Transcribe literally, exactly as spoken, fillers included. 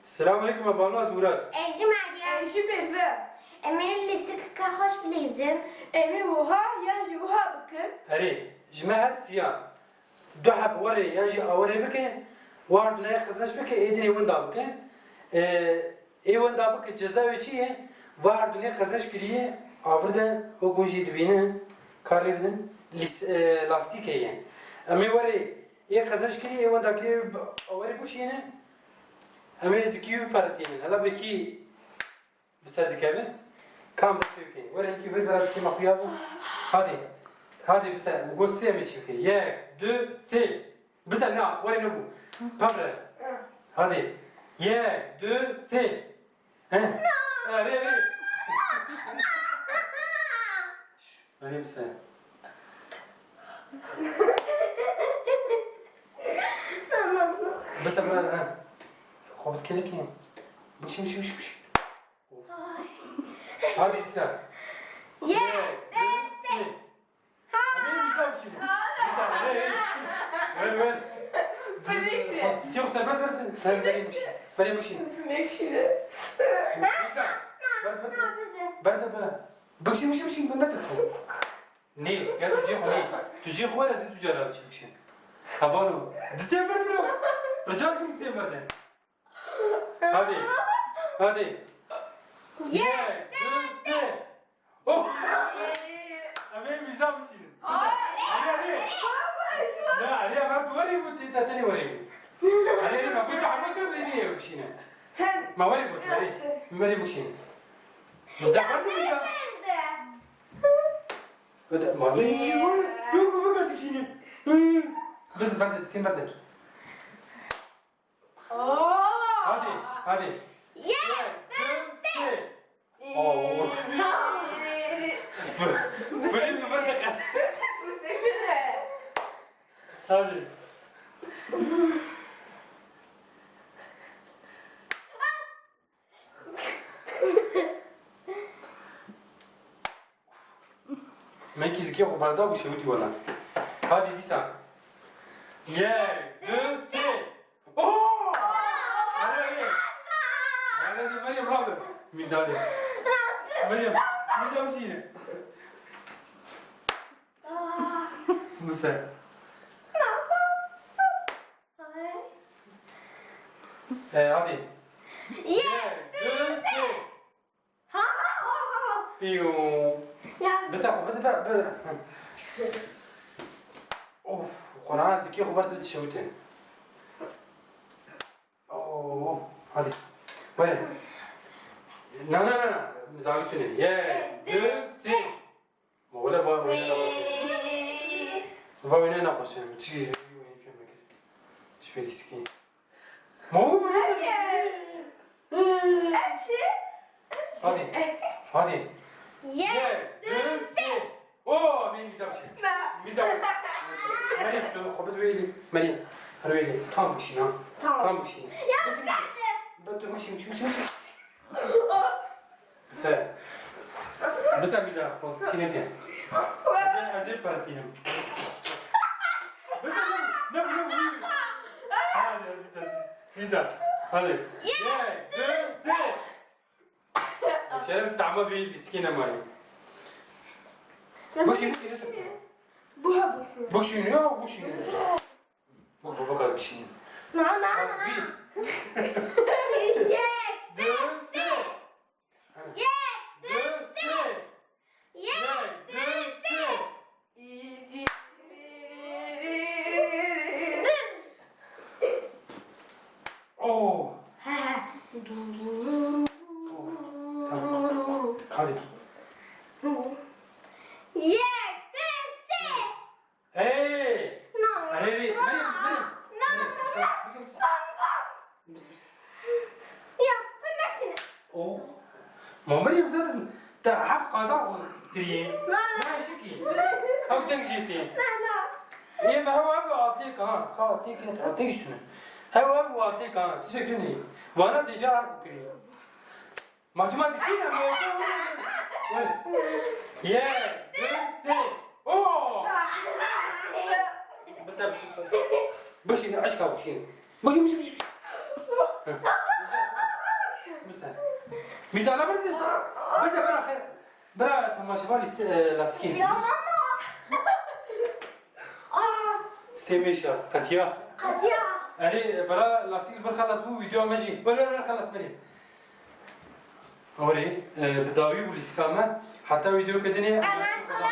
Selamun aleyküm, ez Vano, ez Murat. Ez jî Meryem. Ez jî Berfin. Em ê lîstikeke xweş bilîzin. Em ê wiha yan jî wiha bikin. Erê, ji me her siya du heb werê yan jî awerê bike, war dunê qezenc bike, ê dinê winda bike. Ê, ê winda bike, ceza wê çi ye? War dunê qezenc kiriye, avir de, o gun jî dibîne, karê bidin, lîs-, e, lastîkê ye. Em ê werê, ê qezenc kiriye, ê winda kiriye, awerê bikişîne. Em ê zikî wî biperitînin. Hela bi kî bi ser dikeve? Kam dest pê bike? Were yekî vir bira destê me xuya bû. Hadê. Hadê bi ser. Min got sê em ê çi bike? Yek, du, sê. Bi ser na. Were nebû. Pevre. Hadê. Yek, du, sê. He. Erê, erê. Şş, erê bi ser. Tamam. Bi ser, ha. Xwe bi kelekin. Bikişî, bikişî, bikişî, bikişî. Ay. Hadi dîsa. Ye, ye, de, de. Sê. Ha. Hadi dîsa bikişî. Dîsa, hey, hey. Ver, ver. Bikişî. Sê xwe serbest ver. Ver, ver, bikişî. Ver, bikişî. Bikişî. Dîsa. Ver, ver, ver. Ver de, ver. Bikişî, bikişî, bikişî. Nê, gel tu cê xwe nê. Tu cê xwe, ez ê tu cara biçim bikişî. Havalo. Di sê bir dilo. Rica dikim di sê bir de. Hadi. Hadi. Yek, du, sê. Oh! Em ê mîza bişînin. Hadi, hadi. Ya, hadi, em tu werî bû, tê te tenê werî bû. Hadi, hadi, me got, hadi, tu werî bişîne. Ma werî got, werî. Werî bişîne. Te werî mîza. Hadi, ma werî. Yok, bu kadar bişîne. Hı. Bir, bir de, sen bir de. Oo! Hadi, hadi. Yek, du, sê. Oo. Film mi bir dakika. Hadi. Me kîzikê xwe berda bû şewitî wela. Hadî dîsa. Yek, du, sê. Oh! Erê, erê. Erê, erê, Meryem, bravo. Mîzanê. Meryem, Mîzan bişîne. Bise. Ee, hadi. Yek, du, sê. Ha, ha, ha, ha. Piyo. Ya. Bise xwe bide, be, be. Of, Qur'an zikê xwe berde dişewite. Oo, hadi. Were. Na, na, na, na. Mizavî tune. Yek, du, sê. Ma wele va wêne nexweş e. Va wêne nexweş e. Çi wêne fêm nekir. Ji vê lîstikê. Ma wê wêne. Ev çi? Hadi. Hadi. Yek, du, sê. O, min güzel bir şey. Güzel. Meryem, tu xwe bid wêlî. Meryem, her wêlî. Tam bişîn ha. Tamam. Tam bişîn. Ya, berde. Ben tu bişîn, bişîn, bişîn, bişîn. Bise. Bise, bise. Çîneke. Ez ê, ez ê pertînim. Bise, ne, ne, ne, ne. Hadi, bise, bise. Hadi. Yek, du, sê. Şeref, tahma vê lîstikê nemayî. Bişîn, bişîn, bişîn. Bu ha, bu. Bişîn ya, bişîn. Bu, bu, bu kadar bişîn. Na, na, na. Bî. Yek, du, sê. Yek, du, sê. Yek, du, sê. Oh. He, he. Oh, tamam. Hadi. Yek, du, sê. Hey! No. Hadi, hadi, hadi, hadi. No, no, no. Hadi, hadi, hadi. Bis, bis. Ya, ben nasıl? Oh. Ma Meryem zaten te heft qaza kiriye. Na, na. Ne şekî? Ew deng jî tê. Na, na. Ê me hew ev atê ka, ka atê ke, atê jî tune. Hew ev atê ka, tişek tune. Vana zêca her ku kiriye. Ma çima dikî ne? Ye, du, sê. Oh! Bise, bise, bise. Bişîne, eşka bişîne. Bişîne, bişîne, bişîne. Bize. Mîza la berde. Bize bira xe-, bira temaşevan lîst-, e, lastikê. Ya mama. Aa. Sê mêşa. Qetiya. Qetiya. Erê, bira lastik li vir xelas bû, vîdeo me jî. Were, were, xelas bêrê. Orê, e, bi dawî bû lîstika me. Heta vîdeo ke dinê. Hemen.